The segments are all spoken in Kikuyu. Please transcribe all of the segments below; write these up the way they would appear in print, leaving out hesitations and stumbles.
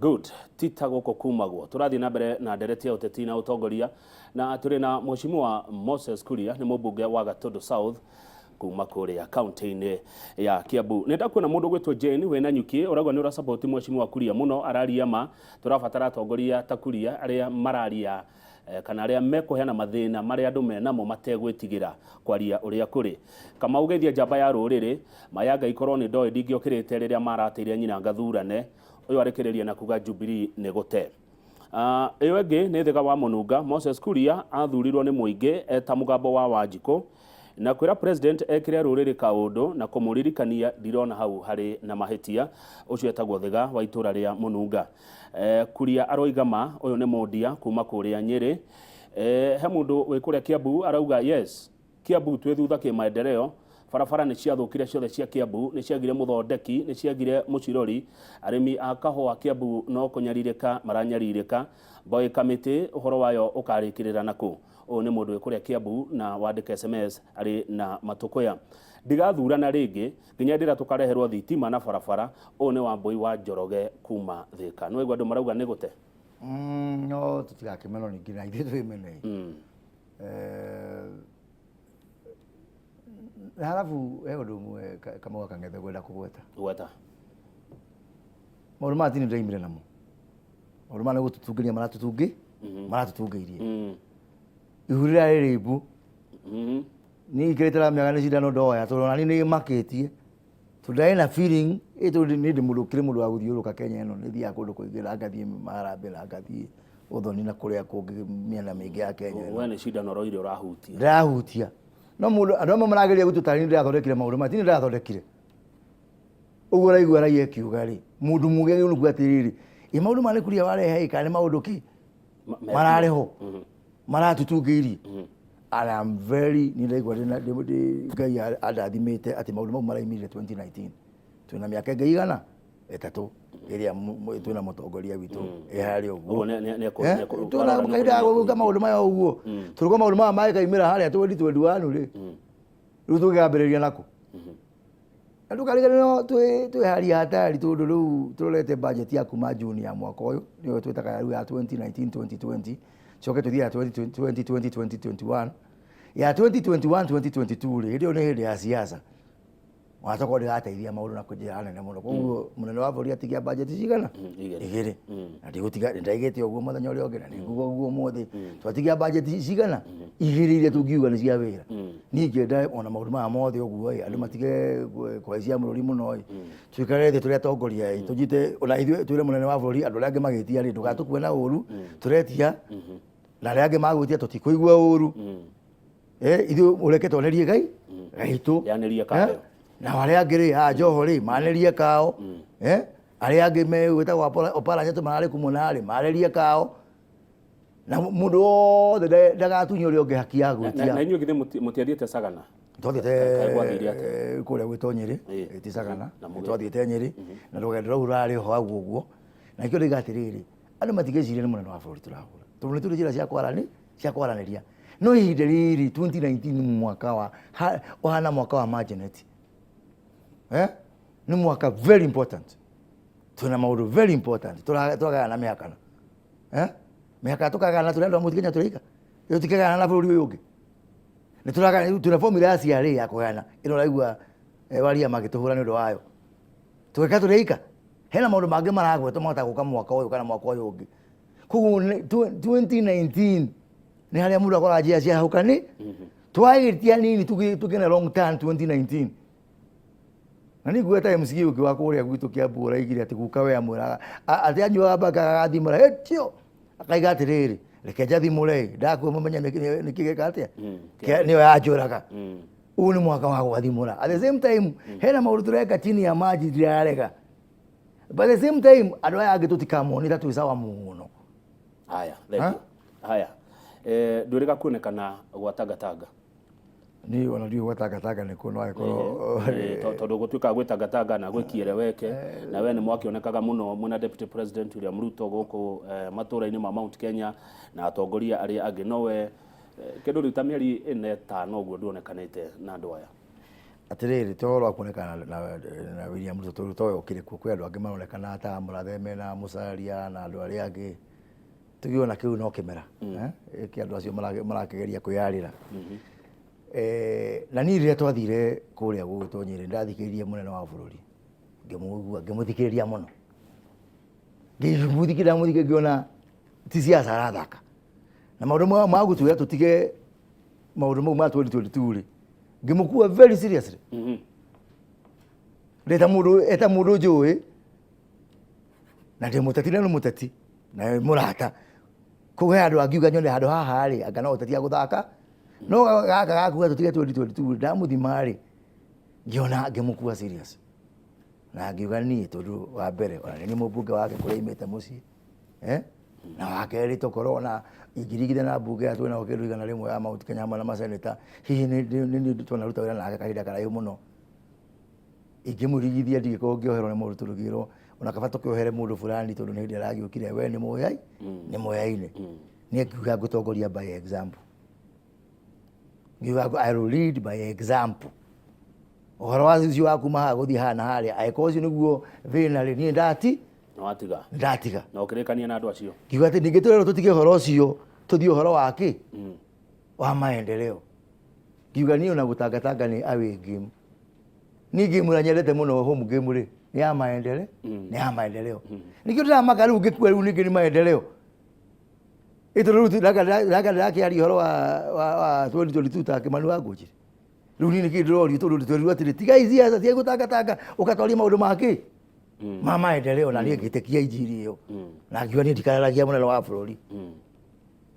Good. Tita gũkũ kumagwo. Tũrathiĩ na mbere na ndereti ya ũteti na ũtongoria na tũrĩ na Mheshimiwa Moses Kuria, nĩ mũmbunge wa Gatundu South kuma kũrĩa kaunti-inĩ ya Kiambu. Nĩ ndakuona mũndũ gwĩtwo Jane wĩna nyuki ũrauga nĩ ũrasupport Mheshimiwa Kuria mũno, araria ma. Tũrabatara atongoria ta Kuria arĩa mararia kana arĩa mekũheana mathĩna marĩa andũ menamo mategwĩtigĩra kwaria ũrĩa kũrĩ. Kamau geithia njamba ya rũrĩrĩ, ma ya Ngai korwo nĩ ndoĩ ndingĩokĩrĩte rĩrĩa maratĩire nyina ngathurane. Ũyũ arĩkĩrĩria na kuga Jubilee nĩ gũte. Ĩyo ĩngĩ nĩ Thĩga wa Mũnunga, Moses Kuria athurirwo nĩ mũingĩ eta mũgambo wa Wanjikũ na kwĩra president ekĩre rũrĩrĩ kaũndũ na kũmũririkania ndirona hau harĩ na mahĩtia. Ũcio etagwo Thĩga wa itũra rĩa Mũnunga. Kuria aroiga ma, ũyũ nĩ mũndia kuma kũrĩa Nyĩrĩ. He mũndũ wĩ kũrĩa Kiambu arauga yes, Kiambu twĩ thutha kĩmaendeleo, barabara nĩ ciathũkire ciothe cia Kiambu, nĩ ciagire mũthondeki, nĩ ciagire mũcirori, arĩmi a kahũa Kiambu no kũnyarirĩka maranyarirĩka, Mboĩ Kamĩtĩ ũhoro wayo ũkarĩkĩrĩra nakũ? Ũyũ nĩ mũndũ wĩ kũrĩa Kiambu na wandĩka SMS arĩ na matũkũya. Ndigathurana rĩngĩ nginya hĩndĩ ĩrĩa tũkareherwo thitima na barabara. Ũyũ nĩ Wambũi wa Njoroge kuma Thĩka. Nĩ waigua andũ marauga nĩ gũte? No tũtigakĩmenwo ningĩ na ithuĩ twĩmene. Na halafu he ũndũ ũmwe Kamau wa Kang'ethe ngwenda kũgweta. Gweta. Maũndũ maya ti niĩ ndĩraimire namo. Maũndũ maya nĩ gũtũtungĩria maratũtungĩ maratũtungĩirie. Ihu rĩrĩa rĩrĩ mbu. Niĩ ikĩrĩte na mĩaka nĩ cindano ndoya tondũ ona niĩ nĩ makĩtie. Tondũ ndarĩ na feeling ĩ tondũ niĩ ndĩ mũndũ ũkĩrĩ mũndũ wa gũthiũrũrũka Kenya ĩno, nĩ thiaga kũndũ kũingĩ na ngathiĩ Maharambee na ngathiĩ Ũthoni na kũrĩa kũngĩ mĩena mĩingĩ ya Kenya ĩno. We nĩ cindano ũroire ũrahutia. Ndĩrahutia. No mũndũ andũ amwe marageria gũtũtarĩria nĩ ndĩrathondekire maũndũ maya, ti niĩ ndĩrathondekire. Ũguo ũraigua raia ĩkiuga rĩ, mũndũ mũgĩ agĩrĩirwo nĩ kuuga atĩrĩrĩ, ĩ maũndũ maya nĩ Kuria warehe ĩ kana nĩ maũndũ kĩ mararehwo maratũtungĩirie. And I'm very nĩ ndaigua ndĩna Ngai andathimĩte atĩ maũndũ mau maraimire 2019. Twĩna mĩaka ĩngĩ igana ĩtatũ ĩrĩa twĩna mũtongoria witũ ĩ harĩa ũguo. Twĩna kahinda ga gwĩka maũndũ maya ũguo. Tondũ maũndũ maya mangĩkaimĩra harĩa 2021 rĩ, rĩu tũngĩambĩrĩria nakũ? Na ndũkariganĩrwo twĩ hali ya hatari tondũ rĩu tũrorete budget ya kuma June ya mwaka ũyũ nĩyo twĩtaga rĩu ya 2019 2020 coke tũthiĩ ya 2020 2021 ya 2021 2022 rĩ, hĩndĩ ĩyo nĩ hĩndĩ ya siasa watokorwo ndĩrateithia maũndũ na njĩra nene mũno. Koguo mũnene wa bũrũri atigia budget cigana? Igĩrĩ. Igĩrĩ. Na ndigũtiga, nĩndaigĩte ũguo mũthenya ũrĩa ũngĩ na nĩnguga ũguo ũmũthĩ. Twatigia budget cigana? Igĩrĩ iria tũngiuga nĩ cia wĩra. Niĩ ingĩenda ona maũndũ maya mothe ũguo ĩ, andũ matige kũhaicia mũrũri mũno ĩ, tũikare thĩ tũrĩ atongoria ĩ, tũnyite ona ithuĩ twĩre mũnene wa bũrũri andũ arĩa angĩ magĩtia rĩ, ndũgatũkue na ũru, tũretia na arĩa angĩ magwĩtia tũtikũigua ũru. Ithuĩ ũreke twanĩrie gai gaitũ. Yanĩrie kao. Na arĩa angĩ rĩ, haha Joho rĩ, manĩrie kao. Arĩa angĩ me gwĩtagwo Oparanya tũmararĩ kumũna rĩ, marĩrie kao. Na mũndũ wothe ndagatunye ũrĩa ũngĩ haki ya gwĩtia. Na inyuĩ githĩ mũtiathiĩte Sagana? Twathiĩte Kaĩ gwathiire atĩa? Kũrĩa gwĩtwo Nyĩrĩ, ti Sagana. Na mũgĩ- Twathiĩte Nyĩrĩ, na rũgendo rũu rũrarĩ ho hau ũguo. Na nĩkĩo ndauga atĩrĩrĩ, andũ matigecirie nĩ mũnene wa bũrũri tũrahũra. Tondũ nĩ tũrĩ njĩra cia cia kwaranĩria. No ihinda rĩrĩ 2019 nĩ mwaka wa ũhana mwaka wa Manjeneti. Nĩ mwaka very important. Twĩna maũndũ very important. Tũragayana mĩhaka. Mĩhaka tũkagayana tũrĩ andũ a Mount Kenya tũrĩ ika. Tũtikagayana na bũrũri ũyũ ũngĩ. Nĩ tũragayana, twĩna formula ya CRA ya kũgayana. Ĩno ũraigua waria magĩtũhũra nĩ ũndũ wayo. Tũgeka tũrĩ ika. Hena maũndũ mangĩ maragwetwo mahota gũka mwaka ũyũ kana mwaka ũyũ ũngĩ. Koguo 2019 nĩ harĩa mũndũ akoraga njĩra cia hau kani twagĩtia nini tũkĩna long term 2019. Na nĩ ngweta MCA ũngĩ wa kũrĩa gwitũ Kiambu ũraigire atĩ guka we amwĩraga atĩ anyuaga mbanga agathimũra ĩtio akaiga atĩrĩrĩ reke njathimũre ndakua mũmenye nĩkĩ gĩka atĩa nĩyo yanjũraga. Ũyũ nĩ mwaka wa gwathimũra. At the same time hena maũndũ tũreka chini ya maji ndirarega. But at the same time andũ aya angĩ tũtikamone ta twĩ sawa mũno. Haya, thank you. Haya. Ndwĩrĩga kuonekana gwa Tangatanga. Niĩ ona ndiũĩ gwa Tangatanga nĩ kũ no angĩkorwo Tondũ gũtuĩkaga gwĩ Tangatanga na gwĩ Kieleweke, na we nĩ mwakĩonekaga mũno mwĩna Deputy President William Ruto gũkũ matũũra-inĩ ma Mount Kenya na atongoria arĩa angĩ, no we kĩndũ rĩu ta mĩeri ĩna ĩtano ũguo nduonekanĩte na andũ aya. Atĩrĩrĩ, to ũhoro wa kuonekana na William Ruto tondũ towe ũkĩrĩ kuo, kwĩ andũ angĩ maronekana ta Mũrathe mena Musalia na andũ arĩa angĩ. Tuge ona kĩu no kĩmera, eh, kĩa andũ acio marakĩgeria kwĩyarĩra. Na niĩ rĩrĩa twathire kũrĩa gũgĩtwo Nyĩrĩ, nĩndathikĩrĩirie mũnene wa bũrũri, ngĩmũigua, ngĩmũthikĩrĩria mũno. Ngĩmũthikĩrĩria ndamũthikĩrĩria ngĩona ti siasa arathaka. Na maũndũ ma gũtwĩra tũtige maũndũ mau ma 2022 rĩ, ngĩmũkua very seriously. Ndĩ ta mũndũ, eta mũndũ njũĩ, na ndĩ mũteti na nĩ mũteti, na nĩ mũrata. Koguo he handũ angiuga nyone handũ haha rĩ, anga no ũteti agũthaka. No gaka gakuga tũtige 2022 ndamũthima rĩ, ngĩona ngĩmũkua serious. Na ngiuga niĩ tondũ wa mbere ona nĩ niĩ mũmbunge wake kũrĩa aimĩte mũciĩ. Eh? Na wa kerĩ tokorwo ona ingĩringithania na mbunge ĩrĩa twĩnayo kĩndũ 100 ya Mount Kenya hamwe na maseneta, hihi nĩ twanaruta wĩra nake kahinda karaihu mũno. Ingĩmũrigithia ndingĩkorwo ngĩoherwo nĩ mũndũ tondũ ngĩrwo ona kaba tũkĩohere mũndũ fulani tondũ nĩ hĩndĩ aragĩũkire we nĩ mũyai, nĩ mũyaine. Niĩ ngiuga ngũtongoria by example. Ngiuga I will lead by example. Ũhoro wa ũcio wa kuma haha gũthiĩ haha na harĩa, angĩkorwo ũcio nĩguo thĩna rĩ, niĩ ndati Na watiga. Ndatiga. Na ũkĩrĩkania na andũ acio. Ngiuga atĩ ningĩ tũrerwo tũtige ũhoro ũcio, tũthiĩ ũhoro wa kĩ? Wa maendeleo. Ngiuga niĩ ona gũtangatanga nĩ away game. Niĩ game ĩrĩa nyendete mũno home game rĩ, nĩ ya maendeleo, nĩ ya maendeleo. Nĩkĩo ndĩramaka rĩu ngĩkua rĩu ningĩ nĩ maendeleo. Ĩ tondũ rĩu ndĩrakĩaria ũhoro wa 2022 ta Kĩmani wa Ngũnjiri. Rĩu niĩ nĩkĩ ndĩrorio tondũ twerirwo atĩrĩ, tigai siasa, tigai gũtangatanga, ũgatwaria maũndũ ma kĩ? Ma maendeleo. Na niĩ ngĩtĩkia injiri ĩyo. Na ngiuga niĩ ndikararagia mũnene wa bũrũri.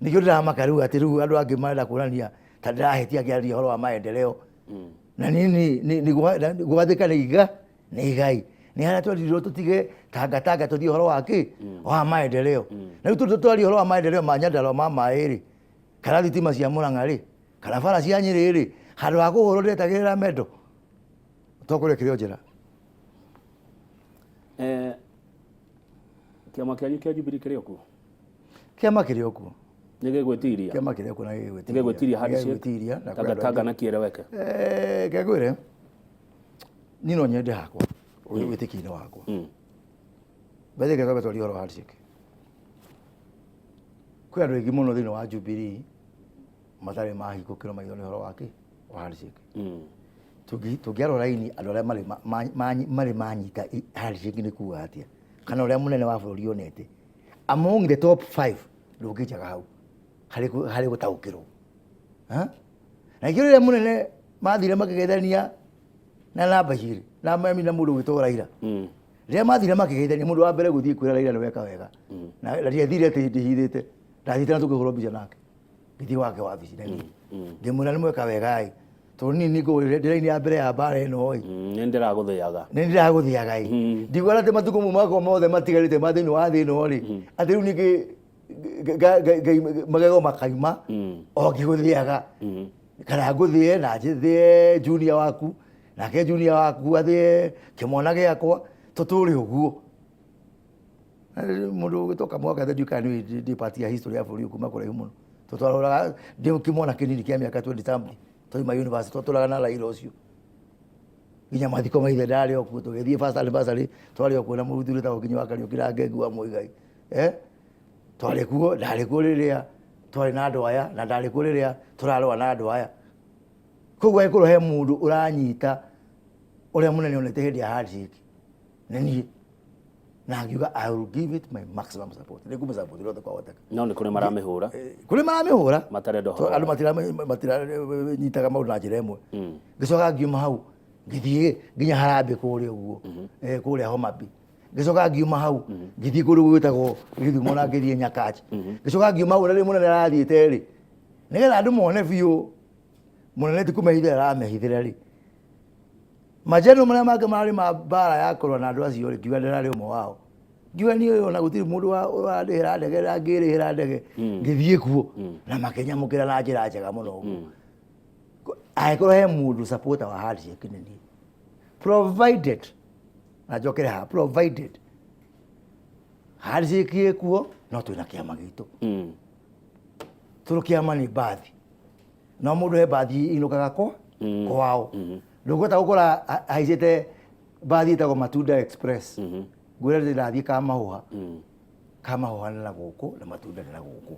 Nĩkĩo ndĩramaka rĩu atĩ rĩu andũ angĩ marenda kuonania ta ndĩrahĩtia ngĩaria ũhoro wa maendeleo. Na niĩ nĩ gwathĩka nĩ iga nĩ igai. Nĩ harĩa twerirwo tũtige tangatanga tũthiĩ ũhoro wa kĩ? Wa maendeleo. Na rĩu tondũ twaria ũhoro wa maendeleo ma Nyandarua ma maĩ rĩ, kana thitima cia Murang'a rĩ, kana bara cia Nyĩrĩ rĩ, handũ ha kũhũrwo ndĩretagĩrĩra mendo. Tokorwo kĩrĩ o njĩra. Kĩama kĩanyu kĩa Jubilee kĩrĩ o kuo? Kĩama kĩrĩ o kuo. Nĩ gĩgwĩtiria? Kĩama kĩrĩ o kuo na gĩgwĩtiria. Nĩ gĩgwĩtiria handshake? Gĩgwĩtiria. Na kwĩ andũ Tangatanga aingĩ. na kĩeleweke. Reke ngwĩre, niĩ no nyende hakwa, wĩtĩkio-inĩ wakwa. By the way, reke twambe twarie ũhoro wa handshake. Kwĩ andũ aingĩ mũno thĩinĩ wa Jubilee matarĩ mahingũkĩrwo maitho nĩ ũhoro wa kĩ? Wa handshake. Tũngĩarora raini andũ arĩa marĩ manyita handshake nĩ kuga atĩa, kana ũrĩa mũnene wa bũrũri onete, among the top 5 ndũngĩnjaga hau harĩ gũtaũkĩrwo. Ha? Na ikĩo rĩrĩa mũnene mathire makĩgeithania na namba igĩrĩ na mami na mũndũ ũgwĩtwo Raila. Rĩrĩa mathire makĩgeithania, mũndũ wa mbere gũthiĩ kwĩra Raila nĩ weka wega. Na ndiathire atĩ ndĩhithĩte, ndathiĩte na tũkĩhũrwo mbica nake. Ngĩthiĩ gwake wabici na niĩ. Ngĩmwĩra nĩ mweka wega ĩ. Tondũ niĩ nĩ ngũĩ ndĩ raini ya mbere ya mbara ĩno ĩ. Nĩ ndĩragũthĩaga. Nĩ ndĩragũthĩaga ĩ. Ndiguaga atĩ matukũ mau makwa mothe matigarĩte ma thĩinĩ wa thĩ ĩno rĩ, atĩ rĩu ningĩ magego makaima o ngĩgũthĩaga. Kana ngũthĩe na njĩthĩe junior waku, nake junior waku athĩe kĩmwana gĩakwa, tũtũre ũguo. Mũndũ ũgĩtwo Kamau Ngathe ndiũĩ kana nĩũĩ ndĩ part ya history ya bũrũri ũyũ kuma kũraihu mũno. Tondũ twaroraga ndĩ kĩmwana kĩnini kĩa mĩaka 20 something, twauma university twatũraga na Raila ũcio. Nginya mathiko ma ithe ndarĩ o kuo, tũgĩthiĩ first anniversary twarĩ o kuo na mũthuri wĩtagwo Kinyua wa Kariũki na Ngengu wa Mũigai. Twarĩ kuo, ndarĩ kuo rĩrĩa twarĩ na andũ aya, na ndarĩ kuo rĩrĩa tũrarũa na andũ aya. Koguo angĩkorwo he mũndũ ũranyita ũrĩa mũnene onete hĩndĩ ya handshake, nĩ niĩ. Na ngiuga I will give it my maximum support. Nĩ ngũmũ support rĩothe kwahoteka. No nĩ kũrĩ maramĩhũra. Kũrĩ maramĩhũra. Matarenda ũhoro. Andũ matiranyitaga maũndũ na njĩra ĩmwe. Ngĩcoka ngiuma hau, ngĩthiĩ nginya Harambee kũrĩa ũguo, kũrĩa Homa Bay. Ngĩcoka ngiuma hau, ngĩthiĩ kũndũ gwĩtagwo Gĩthumo na ngĩthiĩ Nyakach. Ngĩcoka ngiuma hau, na rĩrĩa mũnene arathiĩte rĩ, nĩgetha andũ mone biũ mũnene ti kũmehithĩra aramehithĩra rĩ, Majeno marĩa mangĩ mararĩ ma mbara ya kũrũa na andũ acio rĩ, ngiuga ndĩrarĩ ũmwe wao. Ngiuga niĩ ona gũtirĩ mũndũ ũrandĩhĩra ndege na ngĩrĩhĩra ndege, ngĩthiĩ kuo na makĩnyamũkĩra na njĩra njega mũno ũguo. Angĩkorwo he mũndũ supporter wa handshake nĩ niĩ. Provided, na njokere haha, provided handshake ĩkuo no twĩna kĩama gitũ. Tondũ kĩama nĩ mbathi. No mũndũ he mbathi inũkaga kwao. Ndũkũhota gũkora haicĩte mbathi ĩtagwo Matunda Express. Ngwĩre ndĩrathiĩ Kamahũha. Kamahũha nĩ na gũkũ na Matunda nĩ na gũkũ.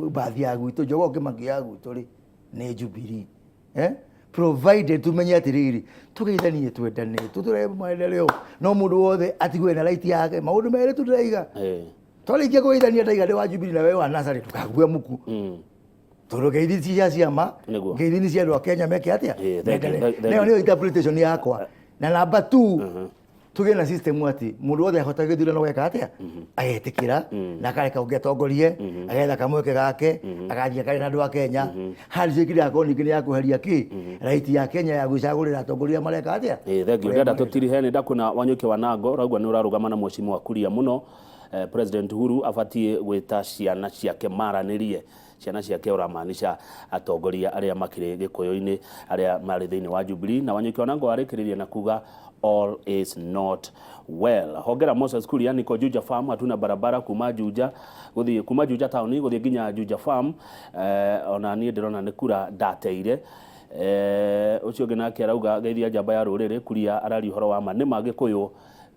Mbathi ya gwitũ Jogoo Kĩmaki ya gwitũ rĩ nĩ Jubilee. Eh? Provided tumenye atĩrĩrĩ, tũgeithanie, twendane, tũtũre maendeleo, no mũndũ wothe atigwe na right yake. Maũndũ merĩ tu ndĩraiga. Twarĩkia kũgeithania, ndaiga ndĩ wa Jubilee na we wa NASA rĩ, ndũkague muku, tondũ ngeithi ti cia ciama. Nĩguo. Ngeithi nĩ cia andũ a Kenya meke atĩa? Thank you, Mendane. thank Nayo you. nĩyo interpretation yakwa. Na namba 2, tũgĩe na system atĩ mũndũ wothe ahota gĩthurano gweka atĩa, agetĩkĩra na akareka ũngĩ atongorie, agetha kamweke gake, agathiĩ akarĩ na andũ a Kenya. Handshake ĩgakorwo ningĩ nĩ ya kweheria kĩ right ya Kenya ya gwĩcagũrĩra atongoria mareka atĩa. Thank you. Ũrĩa Ndenda marenda. tũtirihe nĩ ndakwĩna Wanyũki wa Nango ũraigua nĩ ũrarũgama na mheshimiwa Kuria mũno. President Uhuru abatiĩ gwĩta ciana ciake maranĩrie. Ciana ciake ũramaanisha atongoria arĩa makĩrĩ gĩkũyũ-inĩ arĩa marĩ thĩinĩ wa Jubilee. Na Wanyũki wa Nango arĩkĩrĩria na kuga all is not well. Hongera Moses Kuria, niko Juja Farm, hatuna barabara kuma Juja gũthiĩ kuma Juja town gũthiĩ nginya Juja Farm. Ona niĩ ndĩrona nĩ kura ndateire. Ũcio ũngĩ nake arauga geithia njamba ya rũrĩrĩ Kuria araria ũhoro wa ma nĩ ma Gĩkũyũ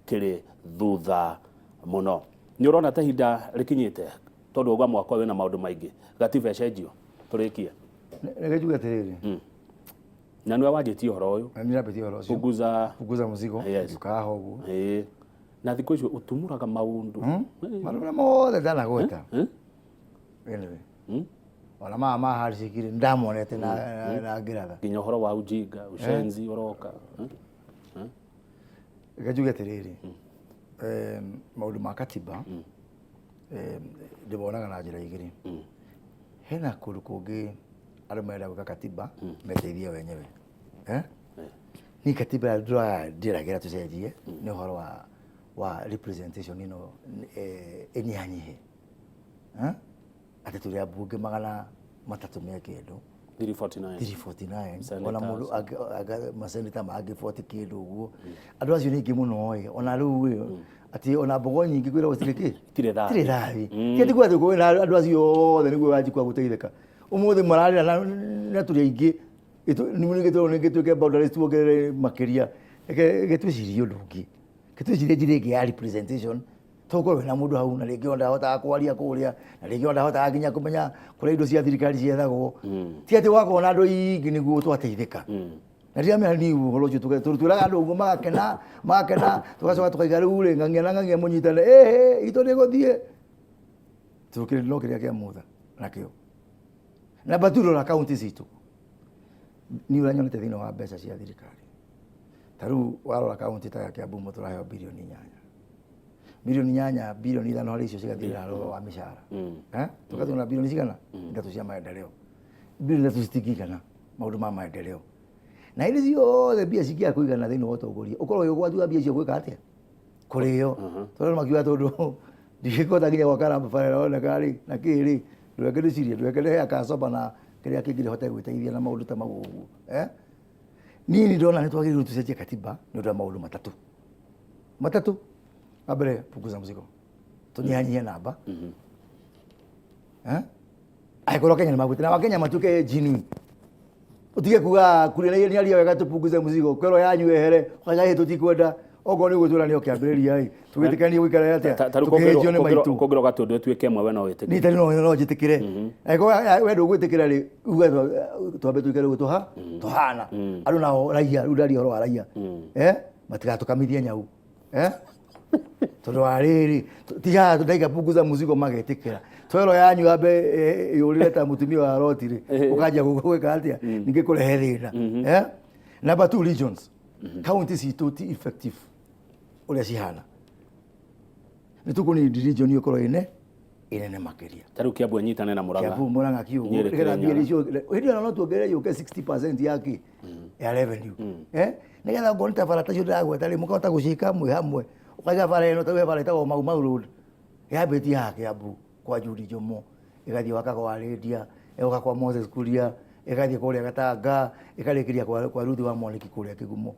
kĩrĩ thutha mũno. Nĩ ũrona ta ihinda rĩkinyĩte tondũ wauga mwaka ũyũ wĩna maũndũ maingĩ gatiba ĩcenjio tũrĩkie? Reke njuge atĩrĩrĩ. Na nĩwe wanjĩtie ũhoro ũyũ. Na niĩ ndambĩtie ũhoro ũcio. Punguza Punguza mzigo. Ngĩũka haha ũguo. Na thikũ icio ũtumũraga maũndũ. Maũndũ marĩa mothe ndanagweta. Anyway. Ona maya ma handshake rĩ, nĩndamonete na ngĩratha. Nginya ũhoro wa ujinga, ushenzi ũroka. Reke njuge atĩrĩrĩ, maũndũ ma katiba ndĩmonaga na njĩra igĩrĩ. Hena kũndũ kũngĩ andũ marenda gwĩka katiba meteithie wenyewe. Niĩ katiba ĩrĩa ndĩragĩra tũcenjie nĩ ũhoro wa representation ĩno ĩnyihanyihe. Atĩ tũrĩ ambunge 309. 349. 349. Senators. Ona mũndũ maseneta mangĩ 40 kĩndũ ũguo. Andũ acio nĩ aingĩ mũno ĩ, ona rĩu ĩ, atĩ ona mbogo nyingĩ kwĩragwo citirĩ kĩ? Itirĩ thabi. Itirĩ thabi. Ti atĩ kuga atĩ kwĩna andũ acio othe nĩguo wanjikwa gũteithĩka. Ũmũthĩ mararĩra na tũrĩ aingĩ. Nĩ gĩtũrwo nĩ gĩtuĩke boundaries tuongerere makĩria. Reke twĩcirie ũndũ ũngĩ. Reke twĩcirie njĩra ĩngĩ ya representation. Tũkorwo wĩna mũndũ hau na rĩngĩ ona ndahotaga kwaria kũrĩa, na rĩngĩ ona ndahotaga nginya kũmenya kũrĩa indo cia thirikari ciethagwo. Ti atĩ wakorwo na andũ aingĩ nĩguo twateithĩka. Na ndiramenya niĩ ũhoro ũcio twĩraga andũ ũguo magakena, magakena, tũgacoka tũkaiga rĩu rĩ, ng'ang'ia na ng'ang'ia mũnyitane, ĩhĩ, itũ nĩ gũthiĩ. Tũkĩrĩ no kĩrĩa kĩa Mutha nakĩo. Namba tu rora kaunti citũ. Niĩ ũranyonete thĩinĩ wa mbeca cia thirikari. Ta rĩu warora kaunti ta ya Kiambu tũraheo 8 bilioni. 8 bilioni, 5 bilioni harĩ icio cigathirĩra rũgano wa mĩcara. Tũgathiĩ na bilioni cigana? 3 cia maendeleo. 3 bilioni citingĩigana maũndũ ma maendeleo. Na hĩndĩ ciothe mbia cingĩaga kũigana thĩinĩ wa ũtongoria, ũkorwo wĩ ũgwati wa mbia icio gwĩka atĩa? Kũrĩo. Tondũ makiuga tondũ ndingĩkĩhota nginya gwaka ramp bara ĩroneka rĩ, na kĩ rĩ, ndũreke ndĩcirie, ndũreke ndĩhe akacoba na kĩrĩa kĩngĩ hote gwĩteithia na maũndũ ta mau ũguo. Niĩ nĩ ndĩrona nĩ twagĩrĩirwo tũcenjie katiba nĩ ũndũ wa maũndũ matatũ. Matatũ. Wa mbere, punguza mzigo. Tũnyihanyihie namba. Angĩkorwo Kenya nĩ magwĩte na Wakenya matuĩke genuine. Ũtige kuga Kuria nĩ aria wega tupunguze mzigo, kwĩrwo yanyu yehere, ũkaiga ĩ tũtikwenda. Okorwo nĩ ũguo twĩra nĩ o kĩambĩrĩria ĩ, tũgĩtĩkanie gũikara atĩa? Ta rĩu Tũkĩhĩtio nĩ maitũ. kũngĩrwo gatũndũ ĩtuĩke ĩmwe we no wĩtĩkĩre? Niĩ tarĩ no njĩtĩkĩre. Angĩkorwo we ndũgwĩtĩkĩra rĩ, uge twambe tũikare ũguo tũhana. Andũ nao raia, rĩu ndaria ũhoro wa raia. Matigatũkamithie nyau. Tondũ wa rĩrĩ, ti haha ndaiga punguza mzigo magetĩkĩra. Twero yanyu yambe yũrĩre ta mũtumia wa Loti rĩ, ũkanjia gwĩka atĩa? Ningĩ kũrehe thĩna. Number 2, regions. County citũ ti effective ũrĩa cihana. Nĩ tũkũ need region ĩkorwo ĩne ĩnene makĩria. Ta rĩu Kiambu ĩnyitane na Murang'a. Kiambu, Murang'a, Kiugũ. Nyeri, Nĩgetha mbia Kirinyaga. icio hĩndĩ ĩyo no tuongerere yũke 60% ya kĩ? Ya revenue. Nĩgetha okorwo nĩ ta bara ta icio ndĩragweta rĩ, mũkahota gũciĩka mwĩ hamwe. Ũkaiga bara ĩno, ta rĩu he bara ĩtagwo Mau Mau Road. Yambĩtie haha Kiambu kwa Judy Njomo, ĩgathiĩ gwaka kwa Lydia, ĩgoka kwa Moses Kuria, ĩgathiĩ kũrĩa Gatanga, ĩkarĩkĩria kwa Ruth wa Mwaniki kũrĩa Kĩgumo.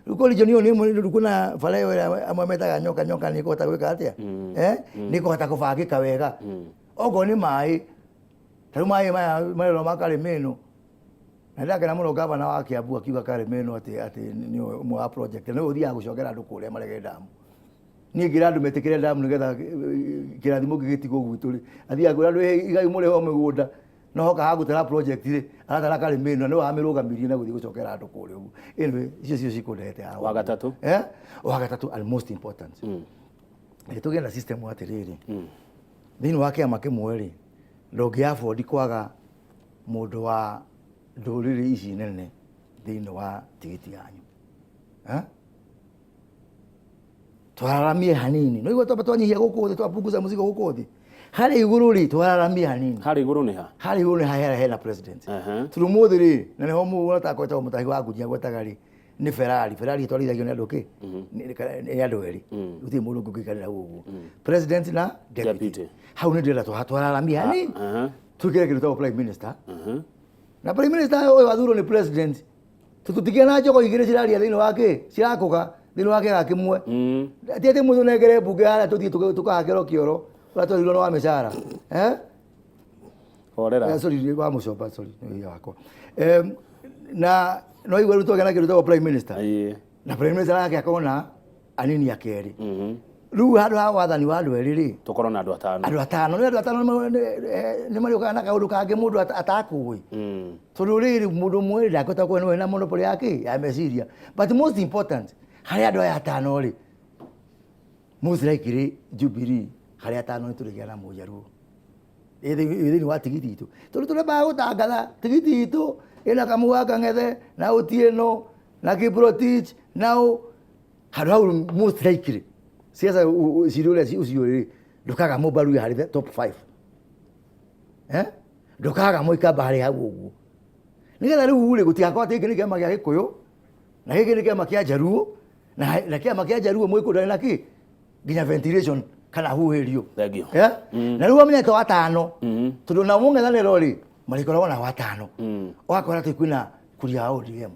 Rĩu kwa region ĩyo nĩ ĩmwe rĩu kwĩna bara ĩyo ĩrĩa amwe metaga nyoka nyoka nĩ ĩkũhota gwĩka atĩa? Nĩ ĩkũhota kũbangĩka wega. Okorwo nĩ maĩ, ta rĩu maĩ maya marerwo ma Karĩma ĩno, Na ndakena mũno gavana wa Kiambu akiuga Karĩma ĩno atĩ nĩ ũmwe wa project nĩwe ũthiaga gũcokera andũ kũrĩa marege ndamu. Niĩ ngĩra andũ metĩkĩre ndamu nĩgetha kĩrathimo gĩgĩtigwo gwitũ rĩ, athiaga kwĩra andũ igai mũrĩhe o mĩgũnda no hoka hagũtara project rĩ, aratara Karĩma ĩno nĩwe wamĩrũgamirie na gũthiĩ gũcokera andũ kũrĩa ũguo. Anyway, icio cio cikũndehete haha. Wa gatatũ? Wa gatatũ and most important. Nĩ tũgĩe na system atĩrĩrĩ, thĩinĩ wa kĩama kĩmwe rĩ, ndũngĩ afford kwaga mũndũ wa ndũrĩrĩ ici nene thĩinĩ wa tigiti yanyu. Twararamie hanini. No igua twamba twanyihia gũkũ thĩ, twapunguza mũzigo gũkũ thĩ. Harĩa igũrũ rĩ, twararamie hanini. Harĩa igũrũ nĩ ha? Harĩa igũrũ nĩ harĩa hena president. Tondũ ũmũthĩ rĩ, na nĩho mũndũ atakwetaga mũtahi wa ngũnjia agwetaga rĩ, nĩ Ferrari. Ferrari ĩtwarithagio nĩ andũ kĩ? Nĩ andũ erĩ. Gũtirĩ mũndũ ũngĩ ũngĩikarĩra hau ũguo. President na deputy. Hau nĩ ndĩrenda twararamie hanini. Twĩkĩre kĩndũ gĩtagwo prime minister. Na prime minister ũyũ athurwo nĩ president. Tũtigĩa na njogo igĩrĩ ciraria thĩinĩ wa kĩ? Cirakũga thĩinĩ wa kĩaga kĩmwe. Ti atĩ mũndũ nengere mbunge harĩa tũthiĩ tũkahakĩrwo kĩoro ũrĩa twerirwo nĩ wa mĩcara. Horera. Sorry, wa mũcoba, sorry, nĩ wĩhia wakwa. Na no igua rĩu twagĩa na kĩndũ gĩtagwo prime minister. Na prime minister nake akorwo na anini ake erĩ. Rĩu handũ ha wathani wa andũ erĩ rĩ, tũkorwo na andũ atano. Andũ atano, nĩ andũ atano nĩ marĩũkaga na kaũndũ kangĩ mũndũ atakũĩ. Tondũ rĩrĩ mũndũ ũmwe rĩ, ndangĩhota gũkorwo nĩwe na monopoly ya kĩ? Ya meciria. But most important, harĩ andũ aya atano rĩ, most likely Jubilee harĩ atano nĩ tũrĩgĩa na Mũjaruo. Ĩ thĩinĩ wa tigiti itũ. Tondũ tũrembaga gũtangatha tigiti itũ ĩna Kamau wa Kang'ethe na Otieno na Kiprotich na ũ. Handũ hau most likely siasa cira ũrĩa ũcio rĩ, ndũkaga Mũmbaruya harĩ the top 5. Ndũkaga Mũikamba harĩ hau ũguo. Nĩgetha rĩu rĩ, gũtigakorwo atĩ gĩkĩ nĩ kĩama gĩa Gĩkũyũ na gĩkĩ nĩ kĩama kĩa Njaruo na kĩama kĩa Njaruo Mũgĩkũyũ ndarĩ na kĩ? Nginya ventilation kana huhĩrio. Thank you. Na rĩu wamenya to atano. Tondũ na mũng'ethanĩro rĩ, marĩkoragwo na watano. Ũgakora atĩ kwĩna Kuria wa ODM.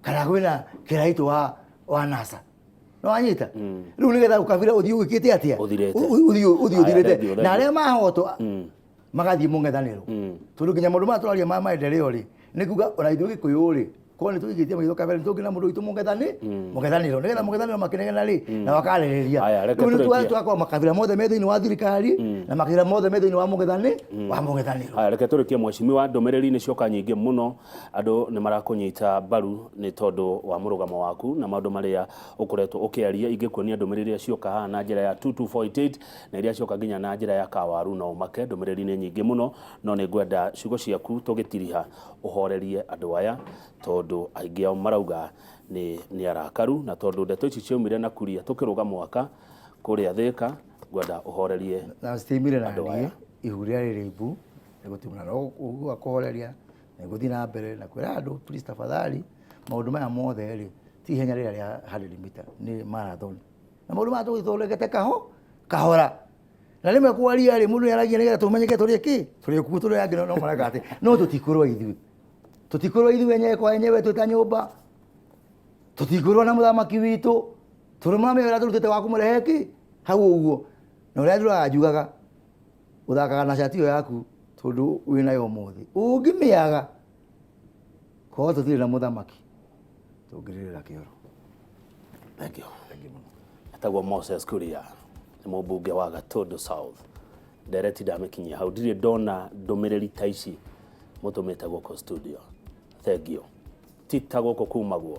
Kana kwĩna Kĩraitũ wa NASA. No wanyita? Rĩu nĩgetha ũkabira ũthiĩ ũgĩkĩte atĩa? Ũthirĩte. Ũthiĩ Aya, ũthirĩte. thank you, Na thank you. arĩa mahotwo, magathiĩ mũng'ethanĩro. Tondũ nginya maũndũ maya tũraria ma maendeleo rĩ, nĩ kuga ona ithuĩ Gĩkũyũ rĩ, korwo nĩ tũigĩtie maitho kabere, nĩ tũngĩ na mũndũ witũ mũng'ethanĩro. Nĩgetha mũng'ethanĩro makĩnegena rĩ, na makarĩrĩria. Aya, reke Rĩu nĩ tũrĩkie. twakorwo makabira mothe me thĩinĩ wa thirikari, na makabira mothe me thĩinĩ wa wa mũng'ethanĩro. Aya, reke tũrĩkie mheshimiwa, ndũmĩrĩri nĩ cioka nyingĩ mũno, andũ nĩ marakũnyita mbaru nĩ tondũ wa mũrũgamo waku na maũndũ marĩa ũkoretwo ũkĩaria. Ingĩkuonia ndũmĩrĩri iria cioka haha na njĩra ya 22488 na iria cioka nginya na njĩra ya kawaru no ũmake. Ndũmĩrĩri nĩ nyingĩ mũno, no nĩ ngwenda ciugo ciaku tũgĩtiriha ũhorerie andũ aya, tondũ aingĩ ao marauga nĩ arakaru, na tondũ ndeto ici ciaumire na Kuria tũkĩrũga mwaka kũrĩa Thĩka, ngwenda ũhorerie Na citiumire na andũ niĩ, aya. ihu rĩa rĩrĩ ibu nĩ gũtiumana. No ũguo kũhoreria nĩ gũthiĩ na mbere na kwĩra andũ please tafadhali, maũndũ maya mothe rĩ, ti ihenya rĩrĩa rĩa 100 meter, nĩ marathon. Na maũndũ maya tũgĩthondekete kahora. Na rĩmwe kwaria rĩ, mũndũ nĩaragia nĩgetha tũmenyeke tũrĩ kĩ? Tũrĩ kuo, tũrĩ angĩ no mareka atĩ, no tũtikũrũa ithuĩ. Tũtikũrũa ithuĩ enyewe kwa enyewe twĩ ta nyũmba. Tũtikũrũa na mũthamaki witũ. Tũrĩ mũramenya ũrĩa tũrutĩte wa kũmũrehe kĩ? Hau ũguo. Na ũrĩa ndũraga njugaga, ũthakaga na cati ĩyo yaku tondũ wĩnayo ũmũthĩ. Ũngĩmĩaga, korwo tũtirĩ na mũthamaki, tũngĩrĩrĩra kĩoro. Thank you. Etagwo Moses Kuria, nĩ mũmbunge wa Gatundu South. Ndereti ndamĩkinyia hau, ndirĩ ndona ndũmĩrĩri ta ici mũtũmĩte gũkũ studio. Thank you. Ti ta gũkũ kumagwo.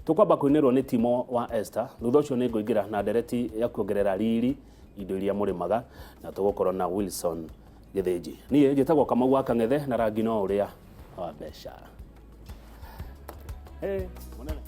Tũkwamba kũinĩrwo nĩ Timo wa Esther, thutha ũcio nĩ ngũingĩra na ndereti ya kuongerera riri indo iria mũrĩmaga, na tũgũkorwo na Wilson Gĩthĩnji. Niĩ njĩtagwo Kamau wa Kang'ethe na rangi no ũrĩa wa mbeca. Hey, mũnene.